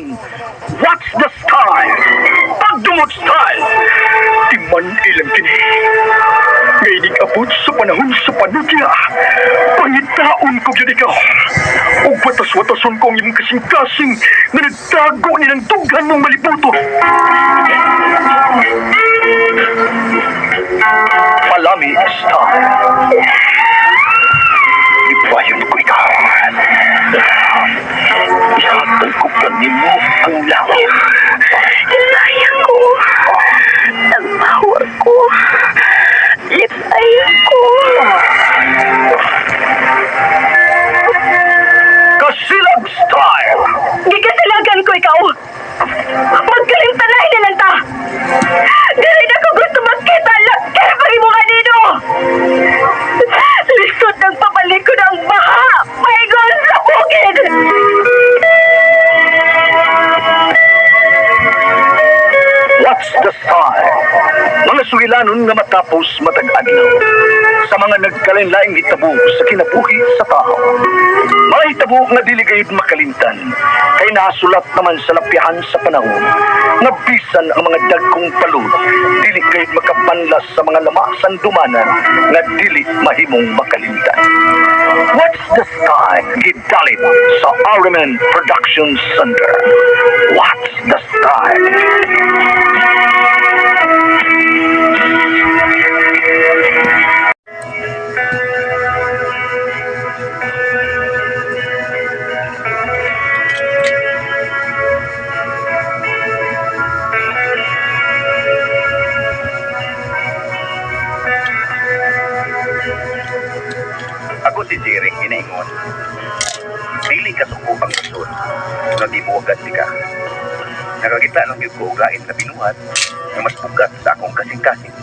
Dayon, what's the style? Pagdumot style! Timan ilang kini. Ngaynig abot sa panahon sa panudya. Pangitaon ko gyud ikaw. Ug watas-watason ko ang imong kasing-kasing nga nagtago ni ng dughan mong malibuto. Palami style. Ipayon ko ikaw. Ihatag ko kanimo ang lawa. Lipay ko. Nagbawa ko. Lipay ko. Kasilag style! Gikasilagan ko ikaw. Magkalimtanay na lang ta. Dili na ko gusto magkita laki pa mo kanino. Lisod ng pabalik ko ng baha. Paingon sa bukid. What's the style? Mga sugilanon nga matapos matag adlaw. Sa mga nagkalain-laing hitabo sa kinabuhi sa tao. Mga hitabo nga dili gayud makalimtan kay nasulat naman sa lapyahan sa panahon nga bisan ang mga dagkong palud dili gayud makapanlas sa mga lamasan dumanan nga dili mahimong makalimtan. What's the style? Gidalit sa Ariman Production Center. What's the style? Ako si Jeric ginaingon. Dili ka suko ang rason nga gibuwagan ka. Nakakita lang gyud ko og lain na binuhat nga mas bugat sa akong kasing-kasing.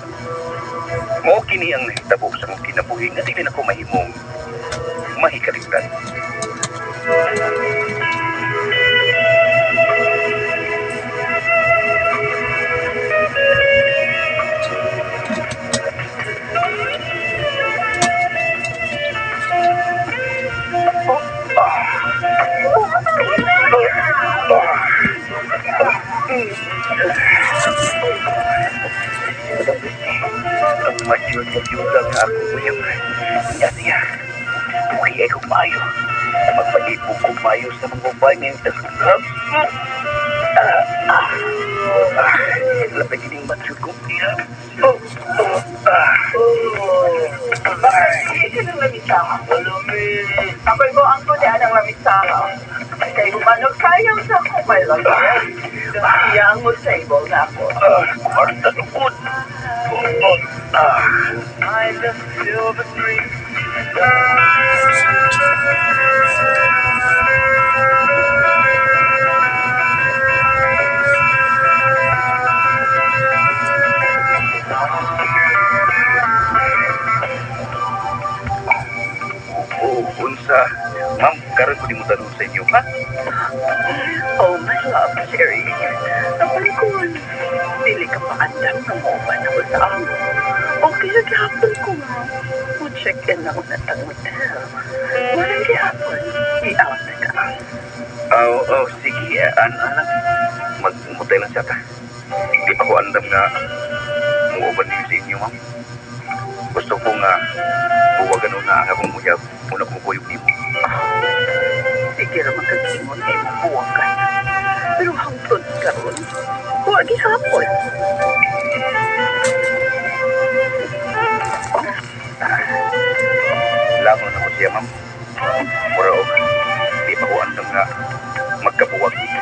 Mao kini ang nahitabo sa akong kinabuhi nga dili nako mahimong mahikalimtan. Ang mature na byuda nga ako uyab. Niya siya. Okay ay kong maayo. Magpaipong kong maayo sa mga babae ngayong tas. Ah, ah, ah. Labay kining mature kong uyab. Oh, oh, ah. Ay. Ito ng lamisa. Ako'y mo ang tulian ang lamisa. Kay humanog kayang sa akong my love. Siya ang table na ako. Ah, kwarta lukod. Oh, oh, ah. Oh, unsa. Ma'am, karon ko di mo tanong sa inyo, ha? Oh, my love, Sherry. Napalikon. Dili ka paandam na mo ba ako sa amo. Okay na gihapon ko. Mo-check-in ako na tang hotel. Walang gihapon. I-out na ka. Oh, oh, sige, ano lang. Magmutay lang siya ta. Di pa ko andam nga muuban niyo sa inyo, ma'am. Gusto ko nga buwagan na ang akong uyab. Una ko mukuyog nimo. Sige ra magkagingon kay mong buwagan. Pero hangtod karon, wa gihapon. Lamang na ko siya, ma'am. Mura og di pa ko andam nga magkabuwag dito.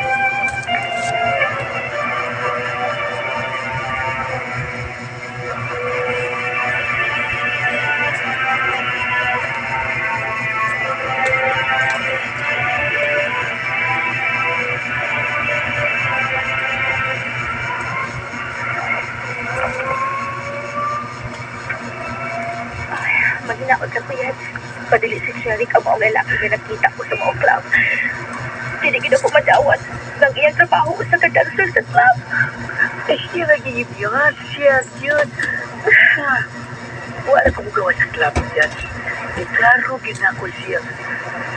Mahinaot ka kuya. Padili si Sherry ang maong lalaki nga nakita ko sa maong club. Dili gid ako madawat ng iyang trabaho sa ka-dancer sa club. Eh, siya lagi yun. Siya yun. Wala kong gawa sa club yan. Iklaro ginako siya.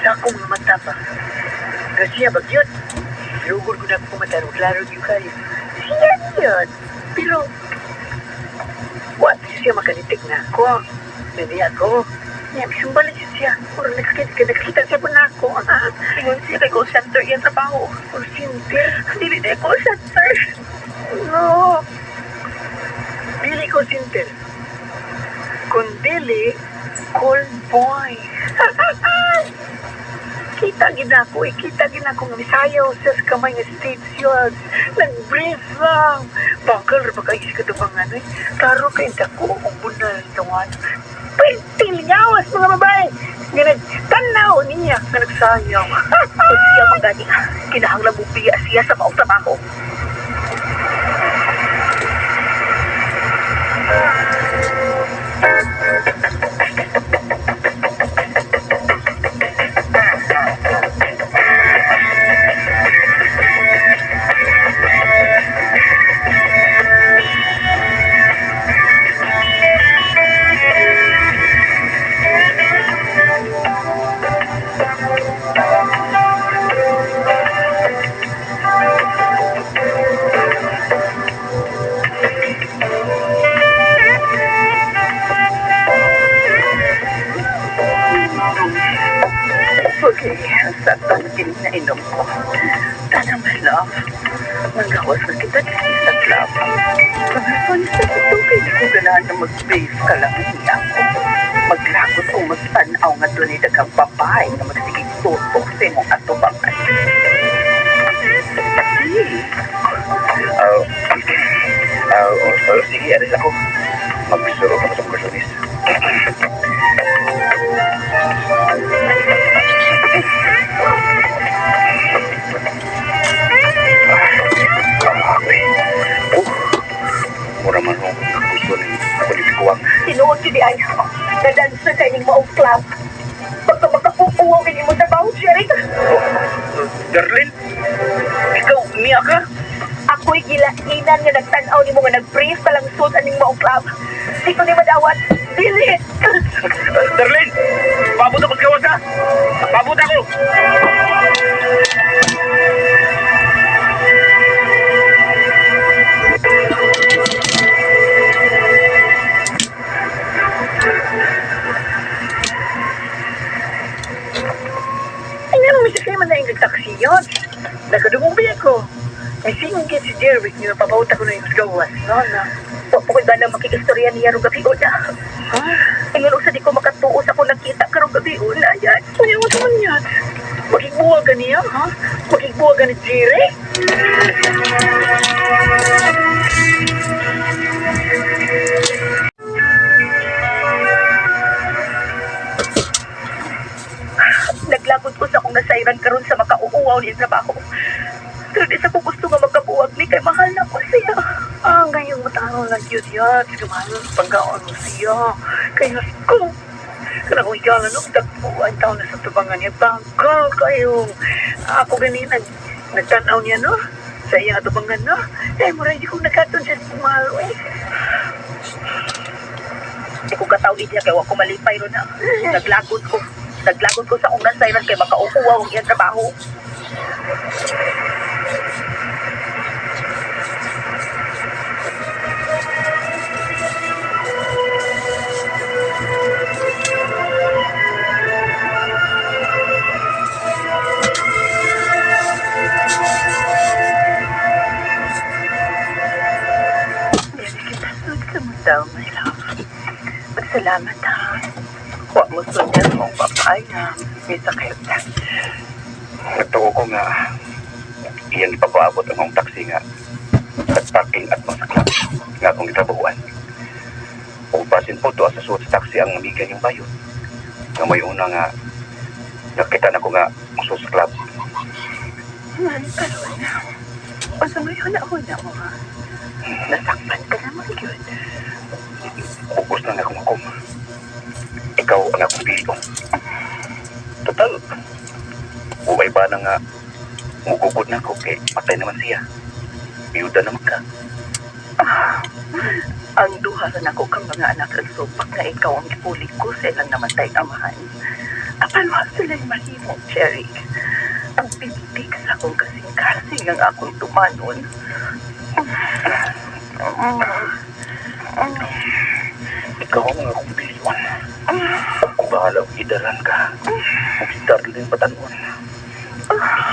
Sa akong mga mata pa. Kasi siya bagyot. Pero ugod ko na ako matarong klaro gyud kayo. Siya yun. Pero, wa siya makanitik na ako. Nani ako. Niya, balik siya. Or nakakita siya po na ako. Ah, Ingon siya kay call center iyang trabaho. or sinter. Dili na call center. No. Dili ko sinter. Kundili, call boy. Kita gid ako, eh, kita gid ako nga misayaw sa kamay nga stage yun. Nag-brief lang. Bakal ra ba kayo sa katubangan eh. Klaro kay dako og bunal tawan. Pintilyawas mga babae. Nga nagtanaw niya nga nagsayaw. Kung siya man gani, kinahanglan mo biya siya sa maong trabaho. Okay, sakto na kini na inom ko. Tana, my love. Manggawas na kita dito sa club. Pangapon sa ito, kay di ko ganahan na mag-base ka lang niya ako. Maglakot o magtanaw nga doon ay daghang babae nga magsigig tutok sa imong atubangan. Sige, alis ako. Magsuro ka sa mga. Oh, mura man mo gusto ni ako ni Bikuwang. Tinuod gyud ay na-dancer kay ning maong club. Pagka makapupuwaw kini mo trabaho, Jeric. Oh, Darlene, ikaw, niya ka? Ako'y gilainan nga nagtan-aw nimo nga nag-brief ka lang sud aning maong club. Di ko ni madawat. Dili. Darlene, paabot ako sa gawas ha! Paabot ako! Ay, nga naman siya man na yung taxi yun. Nakadungog ba ko? May singgit si Jerry nga papauta ko na yung gawas. No, no. Wa po ko'y ganang makikistorya niya rong gabi una. Ha? Ingon usa di ko makatuo sa akong nakita karong gabi una yan. Ano yung man yan? Makigbuwag ka niya, ha? Makigbuwag ka ni Jerry? Naglagod ko sa akong nasayran karon sa makauuwaw niya trabaho. Pero di sa ko gusto nga magkabuwag ni kay mahal na ko siya. Ah, ngayong mataro lang yun yan. Sige, mahal pagkaon mo siya. Kaya ko, kana kong ikaw no, dagpo ang taon na sa tubangan niya. Bangkal kayo. Ako gani, nagtanaw niya, no? Sa iyang atubangan, no? Eh, mura, hindi ko nakaton siya pumalo, eh. Di ko katawid niya kay wa ko malipay ron na. Naglagod ko. Naglagod ko sa akong nasayran kay makauuwaw ang iyang trabaho. Daw, my love. Magsalamat, ha? Huwag mo sundan mong babae na may sakit. Nagtuo ko nga, iyan ipapaabot ang akong taxi nga nagparking at masaklap nga akong gitrabahuan. O basin po to sa suot sa taxi ang amiga niyang bayot. Nga may una nga nakita na ko nga musuot sa club. Man, karon. O sa may huna-huna mo, ha? Nasakpan ka naman yun. Ubos na nga akong akom. Ikaw ang akong pilion. Total, uway ba na nga mugugod na ako kay patay naman siya. Biyuda naman ka. Ang duha ra nako kang mga anak ang supak nga ikaw ang gipulig ko sa ilang namatay amahan. Apan wa sila'y mahimo, Cherry. Ang pintig sa akong kasing-kasing ang akong tumanon. Ikaw ang akong piliwan. Kung bahala og idaran ka, ug si Darlene batanon.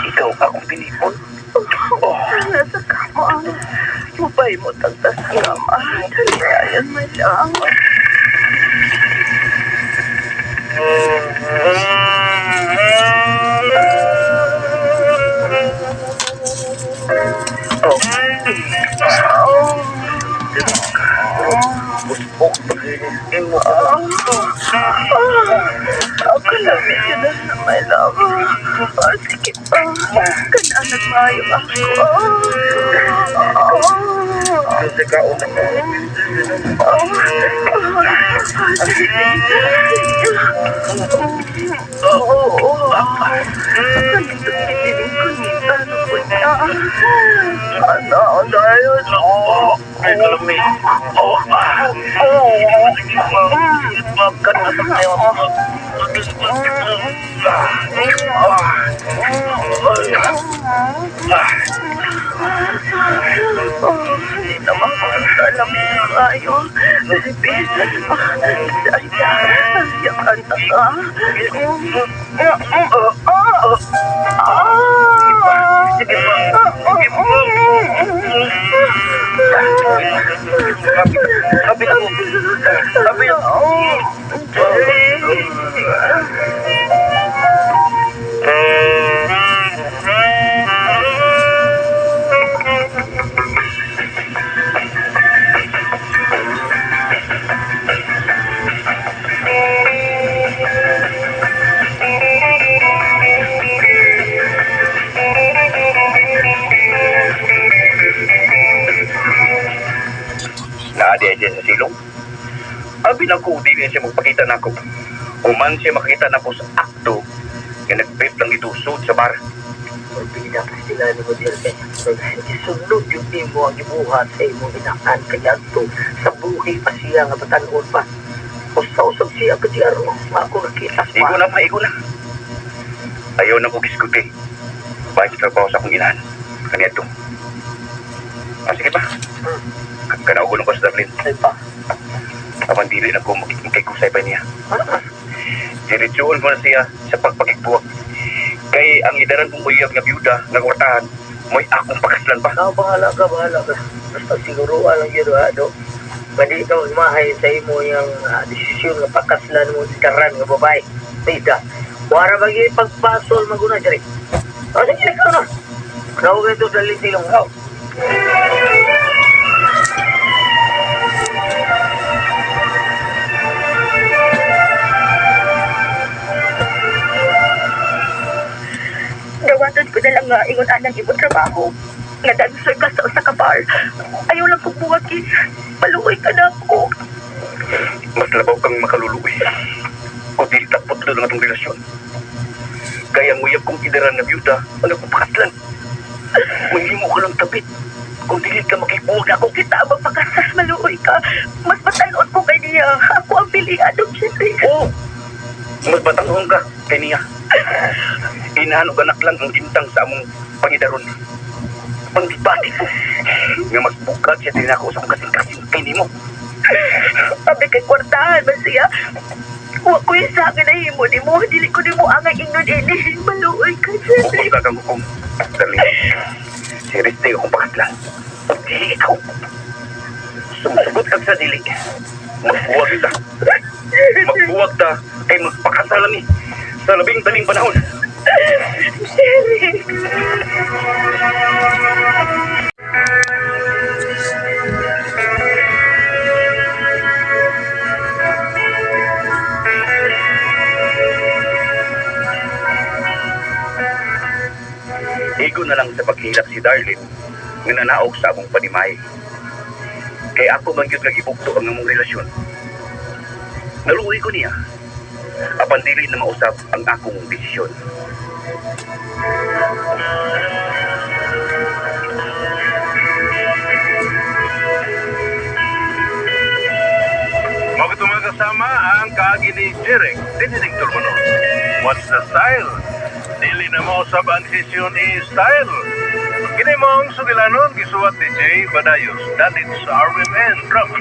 Ikaw ang akong pinipon. Oh, Nasa kama. Mubay mo tagtas sa kama. Daliayan mo lang. Oh. Busok pag-iin mo. Ako lang yun na, my love. Oh, sige pa. Kananag maayo ako. Oh. Kasi ka una. Oh. Sige. Oo. Nandito piniling ko ni ano ko niya. Ano, dahil. Oh, ay kalami. Oh, ah. Oh. Sige pa. Sige pa. Kanatag na yun. Ah. Oh, hindi naman ko alam na kayo. Baby, ay, yakan ta ka. Sige pa. Sige pa. Kapit. Kapit ako. Kapit ako. Naadi siya sa silong. Abi lang ko, di siya magpakita nako. Human siya makita nako sa akto nga nag-vape lang ito sud sa bar. Pila pa sila ni Model kay isunod yung nimo ang gibuhat sa imong inakan kaniadto sa buhi pa siya nga batan-on pa. Usa-usab siya ka diaro nga ako nakita sa Igo na pa, igo na. Ayaw na ko gisguti. Bakit sa trabaho sa akong inahan? Kaniya ito. Ah, sige pa. Kanaugulan ko sa Darlene. Ay pa. Apan dili na ko makikusay pa niya. Diretsuon ko na siya sa pagpakigbuwag. Kay ang idaran kong uyab nga byuda nga kwartahan, mo'y akong pakaslan pa. Ah, bahala ka, bahala ka. Basta siguro lang yun, ha, do. Pwede ikaw mahay sa imo yung desisyon nga pakaslan mo itaran nga babae. Tita, wara ba yung pagpasol maguna, Jerry? O, sige, ikaw na. Ikaw ito sa litilong, ikaw. Dawaton ko na lang nga ingon anang imong trabaho. Nga dancer ka sa usa ka bar. Ayaw lang kong buwagi. Maluoy ka na ako. Mas labaw kang makaluluoy. O dili tapot lang atong relasyon. Kaya ang uyab kong idaran na byuda, ang akong pakaslan. Mahimo ka lang tapit. Kung dili ka makibuwag ako, Kita ang magpakasas maluoy ka. Mas matalon ko kay niya. Ako ang pilihan ng Jerry. Oo. Mas batanghong ka kay niya. Inahan og anak lang ang gintang sa among pangidaron. Panggibati ko. Nga mas bukag siya din ako sa akong kasing-kasing kay nimo. Sabi kay kwartahan man siya. Wa ko yung sa akin na himo ni mo. Dili ko nimo angay ingon ini. Maluoy ka, Jerry. Bukod ka kang hukom. Darling, si Riste akong pakaslan. Ug dili ikaw. Sumusugot kag sa dili. Magbuwag ta. Magbuwag ta kay magpakasal mi sa labing daling panahon. Jerry. Igo na lang sa paghilak si Darlene nga nanaog sa among panimay. Kay ako man gyud nga gibugto ang among relasyon. Naluoy ko niya. Apan dili na mausab ang akong desisyon. Mga itong kasama ang kaagi ni Jeric, Dininig Turbono. What's the style? Di Dili na mo usab ang desisyon ni Style. Kini mo ang sugilanon gisuwat ni Jay Badayos dalit sa RMN Drama.